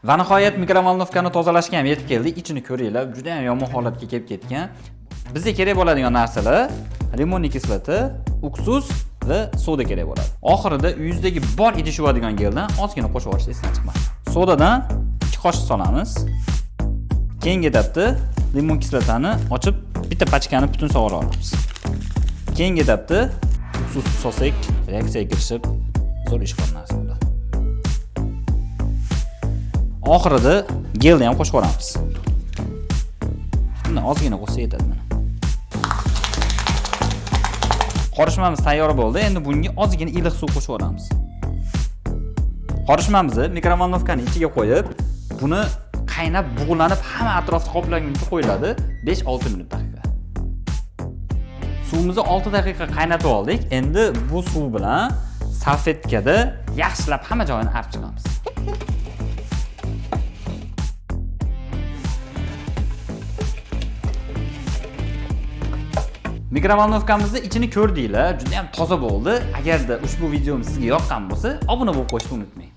Va nihoyat mikrovolnovkani tozalashga ham yetib keldik. Ichini ko'ringlar, juda ham yomon holatga kelib ketgan. Bizga kerak bo'ladigan narsalar limon kislota, uksus va soda kerak bo'ladi. Oxirida uyingizdagi bor idish yuvadigan geldan ozgina qo'shib yuborish esdan chiqmasin. Sodadan 2 qoshiq solamiz. Keyingi etapda limon kislotani ochib bitta pachkani butun sovurib olamiz. Keyingi etapda uksusni solsak, reaksiyaga kirishib zo'r ish qilgan narsa bo'ladi. Oxirida gelni ham qo'shib yuboramiz. Bundan ozgina qo'shsa yetadi mana. Qorishmamiz tayyor bo'ldi. Endi bunga ozgina iliq suv qo'shib yuboramiz. Qorishmamizni mikrovolnovkani ichiga qo'yib, buni qaynab, bug'lanib, hamma atrofni qoplaguncha qo'yiladi 5-6 minut daqiqa. Suvimizni 6 daqiqa qaynatib oldik. Endi bu suv bilan salfetkada yaxshilab hamma joyini artib chiqamiz. Mikrovolnovkamizni ichini ko'rdinglar, juda ham toza bo'ldi. Agarda ushbu videom sizga yoqqan bo'lsa, obuna bo'lib qo'yishni unutmang.